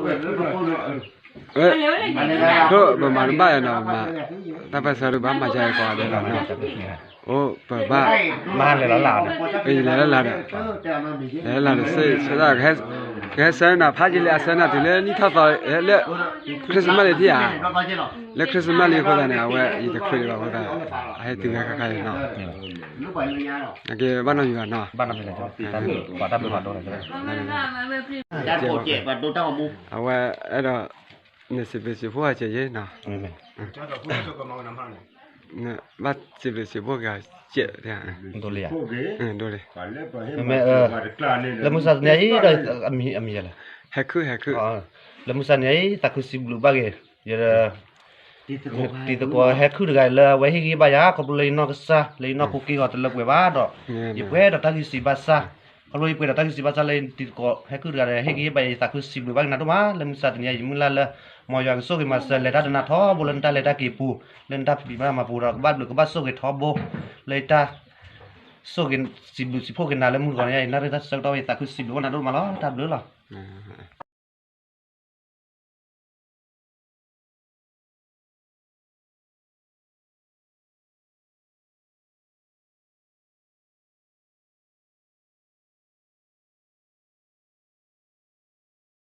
ဝဲ ပမၤတဘၣ်နီၤ, မၤ တၢ်ပၢၢ်ဆၢဒုးဘၣ်မၤယၤကိးဂၤဒဲးလီၤနီၤ, အိၣ်ပဘၣ် မၤလဲၤလီၤလၢ်, ယလဲၤလၢ်လၢ်ဒီး, လဲၤလၢ်လၢ်ဒီးစ့ၢ်ဆၢဒၣ်, ကဟဲဆၢနၤဖးယံာ်လံ အဆၢနၤတုၤလၢနံၣ်ထီၣ်သီ လၢ Christmas လံထံၣ်ဧါ, လၢ Christmas လံအဃိသတးန့ၣ် အဝဲယတချုးဒံးဘၣ်အဃိသတး, အဟဲတုၤဝဲခါခါအံၤနီၤ, ကဘၣ်နီတမံၤဘၣ်နီၤ, အဝဲအဲၣ်ဒိး နစံးဘျုးစံးဖှိၣ်အစဲးယ့ၣ်နီၤ, ဘၣ်စံးဘျုးစံးဖှိၣ်က့ၤစဲး, ဒိၣ်လံ, လၢမုၢ်ဆါတနံၤအံၤဒီး, အမံၤလဲၣ်, ဟဲခုၣ် ဟဲခုၣ်, လၢမုၢ်ဆါတနံၤအံၤ သးခုစံးဘျုးဘၣ်က့ၤ ယ တံၤသကိးဟဲခုၣ်တဂၤလၢအဝဲဟ့ၣ်ဂံၢ်ဟ့ၣ်ဘါယၤ ခီဖျိလၢယနီၢ်ကစၢ် လၢယနီၢ်ခိက့ၢ်ဂီၤတလၢပှဲၤဘၣ်ဒီး, ယပှဲၤဒီးတၢ်ဂံၢ်စံးဘါစၢ်, ခီဖျိယပှဲၤဒီးတၢ်ဂံၢ်စံးဘါစၢ်လၢတံၤသကိးဟဲခုၣ်တဂၤဒီး ဟ့ၣ်ဂံၢ်ဟ့ၣ်ဘါယၤ ယသးခုစံးဘျုးဘၣ်က့ၤနၤဒိၣ်မး လၢမုၢ်ဆါတနံၤအံၤ ယမုၢ်လၢ်လၢ မ်ယွၤကဆိၣ်ဂ့ၤမၤစၢၤ လဲၤတၢ်တနၤထီဘိလၢနတၢ်လဲၤတၢ်က့ၤပူၤ, လၢနတၢ်ဖံးမၤမၤပူၤဒီး ကဘၣ်ဘျုးကဘၣ်ဆိၣ်ဂ့ၤထီဘိ, လၢယတၢ် ဆိၣ်ဂ့ၤစံးဘျုးစံးဖှိၣ်က့ၤနၤလၢမုၢ်တဂီၤန့ၣ် ယနၢ်ရံၣ်တၢ်ဆၢကတီၢ် ယသးခုစံးဘျုးဘၣ်နၤဒိၣ်မးလီၤ တၢ်ဘျုးလီၤ.